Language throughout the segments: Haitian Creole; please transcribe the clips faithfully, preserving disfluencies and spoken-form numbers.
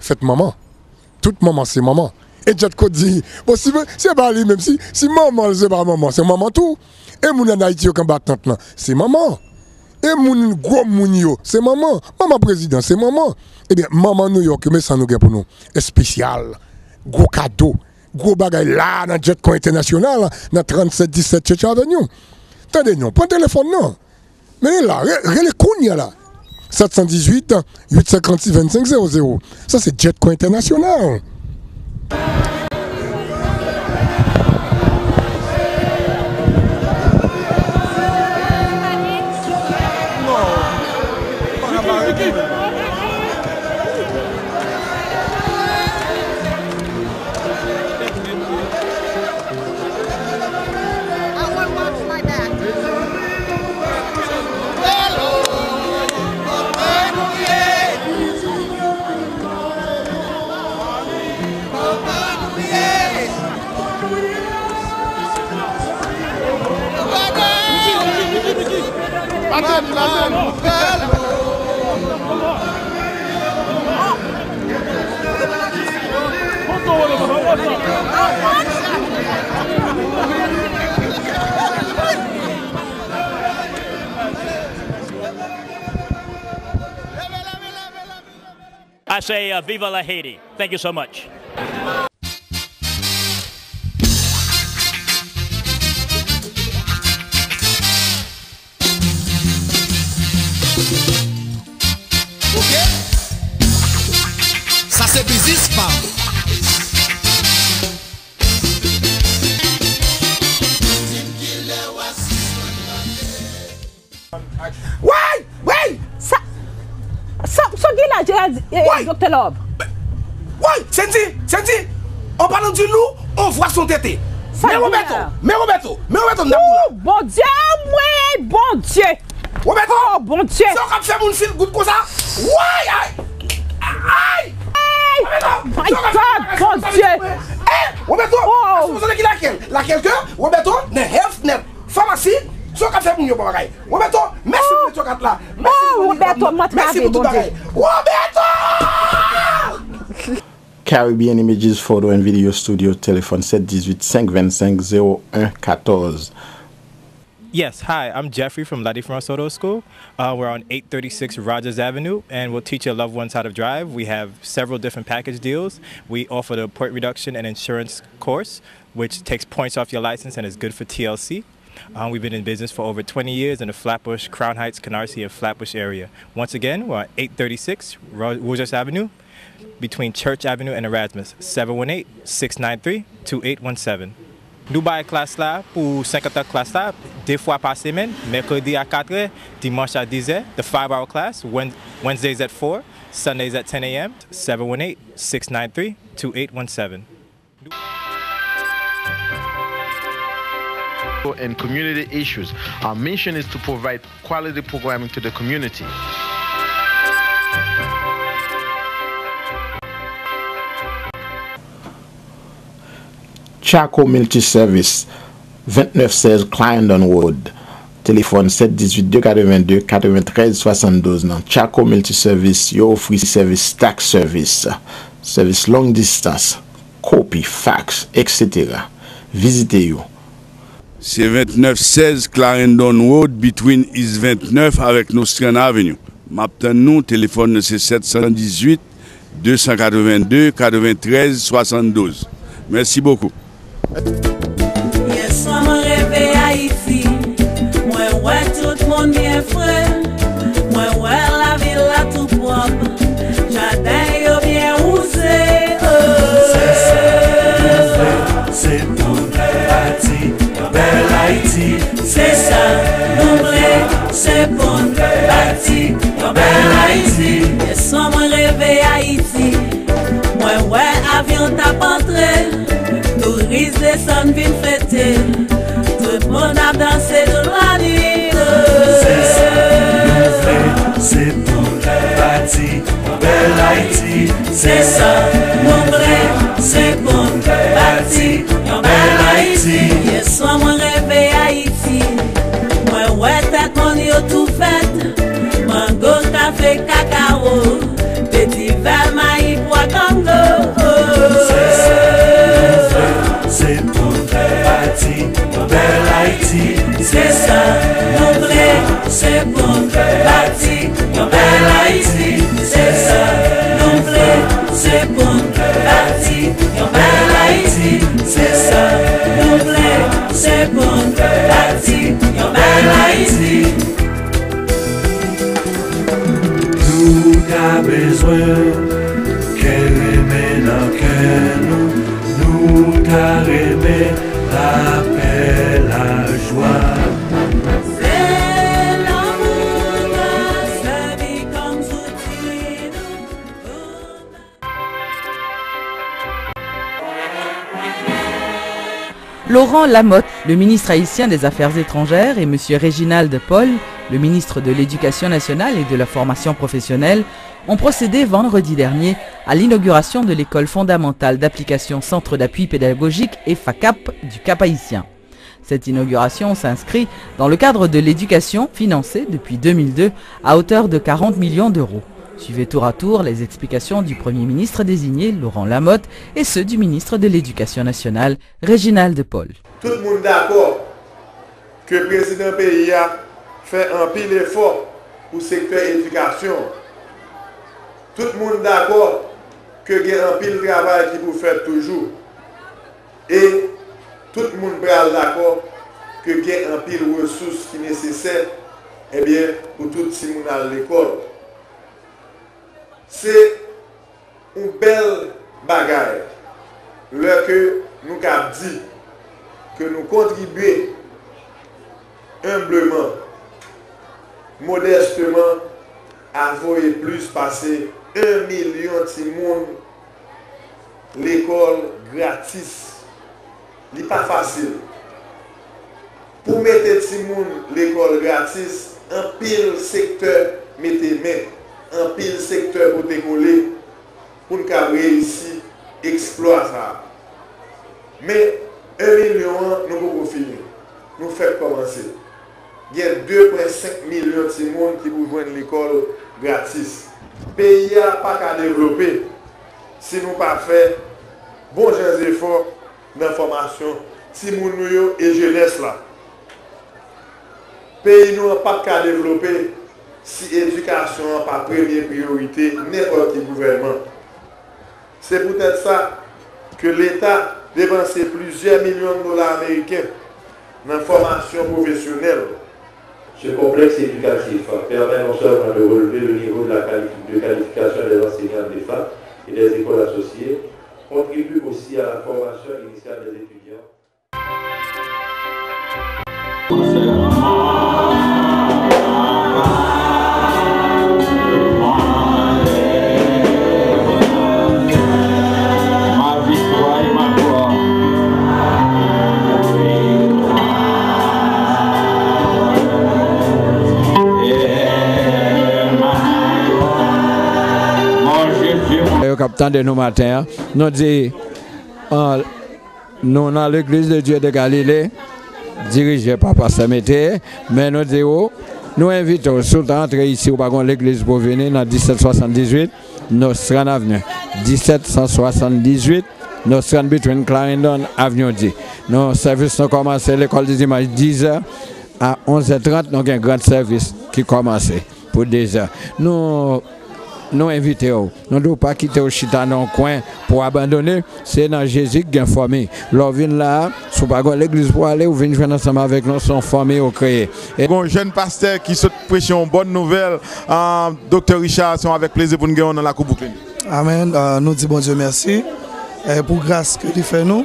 fèt manman. Tout manman se manman. E Jetco di, bon, si, si se pa li menm, si, si manman l se pa manman, se manman tou. E moun ann Ayiti yo k anba tant lan, se manman. E moun, gwo moun yo, se manman. Manman prezidan, se manman. Ebyen, manman New York yo, men sa nou gen pou nou. Espesyal. Gwo kado. Gwo bagay la nan Jetco Entènasyonal, nan tranntsèt disèt Church Avenue. Tande non, pran telefòn nan. Men li la, re- rele kounye a la. Sèt san dizuit, uit senkann sis, vennsenk zewo zewo. Sa se Jetco Entènasyonal. I say, uh, Viva la Haiti. Thank you so much. Ok? Sa se biznis pa m. Woy! Woy! Sa, sa, sa w gen la, Gerald, eh, Woy! Doktè Love? Woy! Sandy! Sandy! En parlant du loup, on voit son tété. Sa Men gen Roberto! la? Men Roberto! Men Roberto! M ap di w la. Ooh, Bondye mwen, Bondye! Roberto! Oh, Bondye! Sa w k ap fè moun feel good konsa? Woy! Ay! Ay! Ay! Roberto! My God, Bondye! Eh! Roberto! Oh! Sa w ki lakèl? Lakèl ke Roberto nan Health Net Pharmacy, sa w k ap fè moun yo bon bagay? Roberto, mèsi pou Metro kat la. Mèsi pou Roberto, mèsi pou tout bagay. Roberto! Caribbean Images Photo and Video Studio, téléphone sept dix-huit, cinq vingt-cinq, zéro un quatorze. Yes, hi, I'm Jeffrey from La Différence Auto School. Uh, we're on eight thirty-six Rogers Avenue, and we'll teach your loved ones how to drive. We have several different package deals. We offer the point reduction and insurance course, which takes points off your license and is good for T L C. Um, we've been in business for over twenty years in the Flatbush, Crown Heights, Canarsie, and Flatbush area. Once again, we're on eight thirty-six Ro- Rogers Avenue, between Church Avenue and Erasmus, seven one eight, six nine three, two eight one seven. Nou bay klas la pou senkant an klas la de fwa pa semèn, mèkredi a katrè, dimanch a dizè, the five hour class, Wed- Wednesdays at four, Sundays at ten a m, seven one eight, six nine three, two eight one seven. And community issues. Our mission is to provide quality programming to the community. Chaco Multiservice, vennèf sèz Clarendon Road. Telefòn sèt dizuit, de katrevenndez, katreventrèz swasanndouz nan Chaco Multiservice, yo ofri sèvis tax service, sèvis long distance, kopi, fax, et cetera. Vizite yo. Se vennèf sèz Clarendon Road, between East vennèf avèk Nostrand Avenue. M ap tann nou, telefòn nan se sèt san dizuit, de san katrevenndez, katreventrèz swasanndouz. Mèsi bokou. Yèswa mwen reve Ayiti, mwen wè tout moun byen fre, mwen wè lavil la tou pwòp, jaden yo byen wouze, oh. Se sa nou vle, se pou n bati yon bèl Ayiti. Se sa nou vle, se pou n bati yon bèl Ayiti. Yèswa mwen reve Ayiti, mwen wè avyon t ap antre, touris desann vin fete, tout moun ap danse tout lanwit. Se sa nou vle, se pou n bati yon bèl Ayiti. Se sa nou vle, se pou n bati yon bèl Ayiti. Yèswa mwen reve Ayiti, mwen wè tèt mòn yo tou vèt, mango, kafe, kakawo, vetivè, mayi, pwa, Ayiti, yon bèl Ayiti. Nou ta bezwen kè renmen nan kè nou, nou ta renmen lapè, lajwa. Se lanmou n ap sèvi kòm zouti nou. Laurent Lamothe, le ministre haïtien des Affaires étrangères, et monsieur Réginald Paul, le ministre de l'Éducation nationale et de la formation professionnelle, ont procédé vendredi dernier à l'inauguration de l'école fondamentale d'application Centre d'appui pédagogique et FACAP du Cap-Haïtien. Cette inauguration s'inscrit dans le cadre de l'éducation financée depuis deux mille deux à hauteur de quarante millions d'euros. Suivez tour à tour les explications du Premier ministre désigné, Laurent Lamothe, et ceux du ministre de l'Éducation nationale, Réginald Paul. Tout moun dakò ke prezidan peyi a fè anpil efò pou sektè edikasyon an. Tout moun dakò ke gen anpil travay ki pou fèt toujou. E tout moun pral dakò ke gen anpil resous ki nesesè, ebyen, pou tout timoun al lekòl. Se yon bèl bagay lè ke nou kab di ke nou kontribye enbleman, modèsteman, a voye plis pase en milyon timoun lekòl gratis. Li pa fasil. Pou mete timoun lekòl gratis, anpil sektè mete men, anpil sektè pote kole pou n kab reyisi eksplwa sa a. Men, en milyon an, nou poko fini. Nou fèk kòmanse. Gen de pwen senk milyon timoun ki pou jwenn lekòl gratis. Peyi a pa ka devlope si nou pa fè bon jan zefò nan fòmasyon timoun nou yo e jenès la. Peyi nou an p ap ka devlope si edikasyon an pa premye priyorite nenpòt ki gouvènman. Se poutèt sa ke Leta depanse plizyè milyon dola ameriken nan fòmasyon pwofesyonèl. Ce complexe éducatif permet non seulement de relever le niveau de la quali-, de qualification des enseignants de fac et des écoles associées, contribue aussi à la formation initiale des étudiants. Yo k ap tande nou maten an, nou di, an, nou nan Legliz de Dye de Galile, dirije pa pastè Mete, men nou di w, nou envite w, si w ta antre isi, ou pa gen yon legliz pou w vini nan disèt swasanndizuit Nostrand Avenue, disèt san swasanndizuit Nostrand between Clarendon Avenue di. Nou, sèvis nou kòmanse lekòl di dimanch dizè a onzè trant, nou gen gran sèvis ki kòmanse pou dezè. Nou, nou envite w. Nou di w pa kite w chita nan yon kwen pou w abandone. Se nan Jezi k gen fanmi. Lè w vin la a, si w pa gen yon legliz pou w ale, ou vin jwenn ansanm avèk nou, se yon fanmi ou kreye. E gen yon jèn pastè ki sot preche yon bòn nouvèl. Ah, Doktè Richard, se yon avèk plezi pou n gen w nan lakou Brooklyn. Amèn. Ah, nou di Bondye mèsi, eh, pou gras ke li fè nou.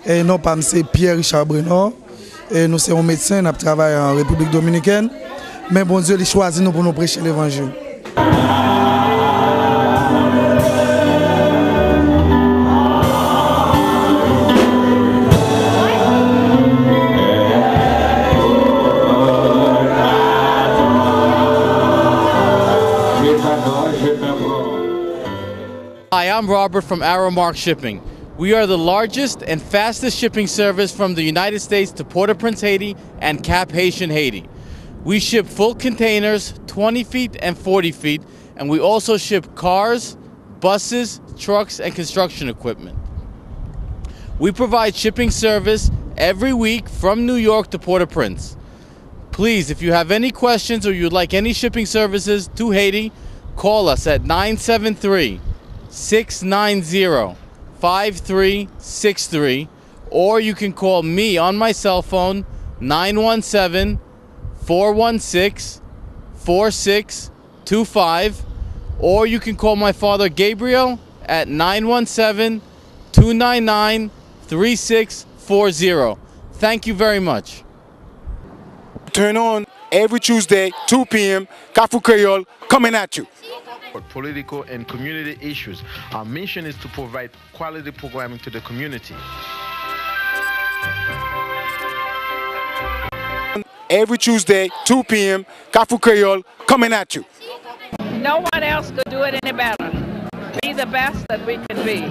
E non pa m se Pierre Richard Brenor. E nou se yon medsen, n ap travay an Repiblik Dominikèn. Men Bondye, li chwazi nou pou nou preche levanjil. Hi, I'm Robert from Arrowmark Shipping. We are the largest and fastest shipping service from the United States to Port-au-Prince, Haiti, and Cap Haitien, Haiti. We ship full containers, twenty feet and forty feet, and we also ship cars, buses, trucks, and construction equipment. We provide shipping service every week from New York to Port-au-Prince. Please, if you have any questions or you would like any shipping services to Haiti, call us at nine seven three, six nine zero, five three six three, Or you can call me on my cell phone, nine one seven, four one six, four six two five, or you can call my father Gabriel at nine one seven, two nine nine, three six four zero. Thank you very much. Turn on every Tuesday, two p.m., Kafou Kreyòl coming at you. Political and community issues. Our mission is to provide quality programming to the community. Every Tuesday, two p.m., Kafou Kreyòl coming at you. No one else could do it any better. Be the best that we can be,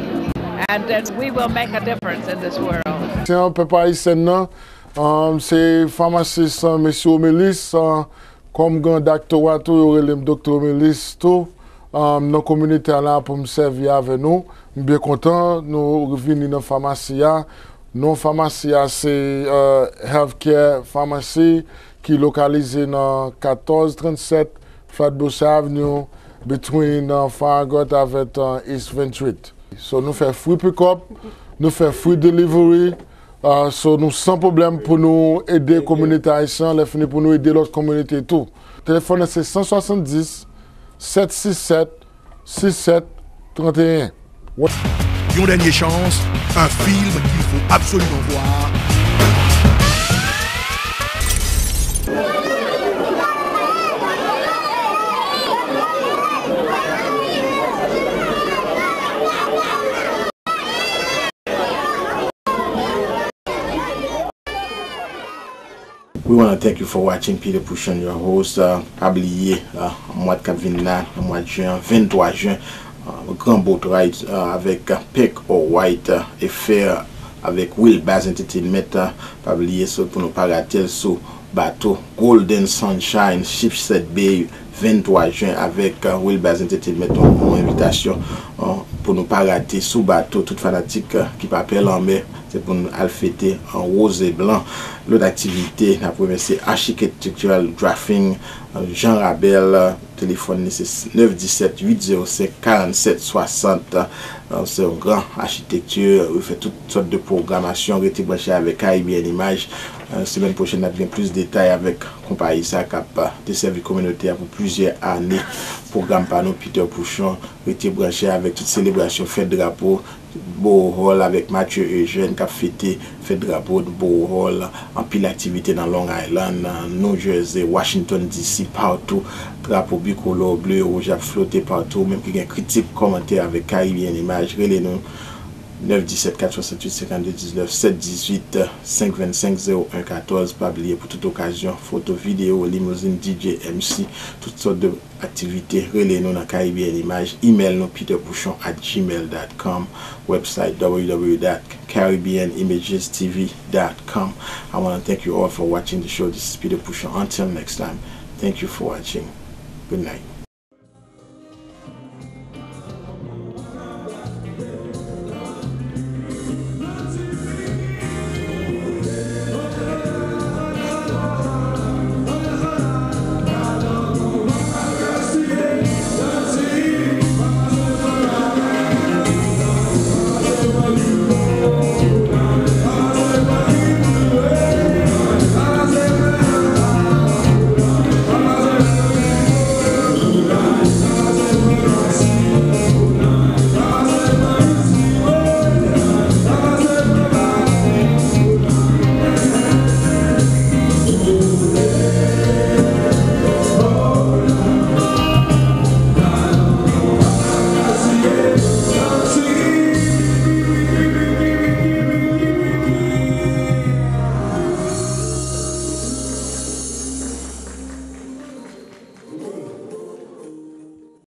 and then we will make a difference in this world. Pèp ayisyen nan, um, se famasis, uh, Mesye Omelis, uh, kòm gran daktora tou, yo rele m Doktè Omelis tou, um, nan kominote a la pou m sèvi avè nou. M byen kontan nou vini nan famasi a. Non famasi a se, uh, Healthcare Pharmacy ki lokalize nan katòz trannsèt Flatbush Avenue, between, uh, Farragut avèk, uh, East Vennthwit. So, nou fè free pick up, nou fè free delivery. Uh, so, nou san pwoblèm pou nou ede kominote ayisyen an, lè fini pou nou ede lòt kominote tou. Telefòn nan se san swasanndis, sèt sis sèt, sis sèt, tranteyen. Yon dènye chans, un film qu'il faut absolument voir. We wanna thank you for watching Peter Pouchon, your host. Uh, pa bliye, uh, mwa k ap vin la, mwa jen, venntwa jen, uh, Gran Boat Ride, uh, avèk, uh, Pink or White, uh, Affair avèk Will Baz Entertainment, uh, pa bliye sou, pou nou pa rate l sou bato Golden Sunshine, Shipshead Bay, venntwa jen avèk, uh, Will Baz Entertainment, yon bon envitasyon, uh, pou nou pa rate sou bato, tout fanatik, uh, ki pa pè lanmè. Se pou n al fete an woz e blan. Lòt aktivite, n ap remèsye Architectural Drafting, Jean Rabel, telefòn li se nèf disèt uit zewo senk karannsèt swasant. Se yon gran achitekti, yo fè tout sòt de pwogramasyon. Rete branche avèk Caribbean Image. Semèn pwochèn, n ap gen plis detay avèk konpayi sa k ap desèvi kominote a pou plizyè ane. Pwogram pa nou, Peter Pouchon, rete branche avèk tout selebrasyon fèt drapo. Borough Hall avèk Mathieu Eugène k ap fete fèt drapo Borough Hall. Anpil aktivite nan Long Island, nan New Jersey, Washington D C, patou. Drapo bikolò, ble, wouj ap flote patou. Ou menm ki gen kritik, kòmantè avèk Caribbean Image, rele nou nèf disèt kat swasantuit senkannde diznèf, sèt dizuit senk vennsenk zewo en katòz. Pa bliye, pou tout okazyon, foto, videyo, limouzin, D J, M C, tout sòt de aktivite, rele nou nan Caribbean Image, email nou peterpouchon at gmail dot com, website w w w dot caribbean images t v dot com. I wanna thank you all for watching the show. This is Peter Pouchon. Until next time, thank you for watching. Good night.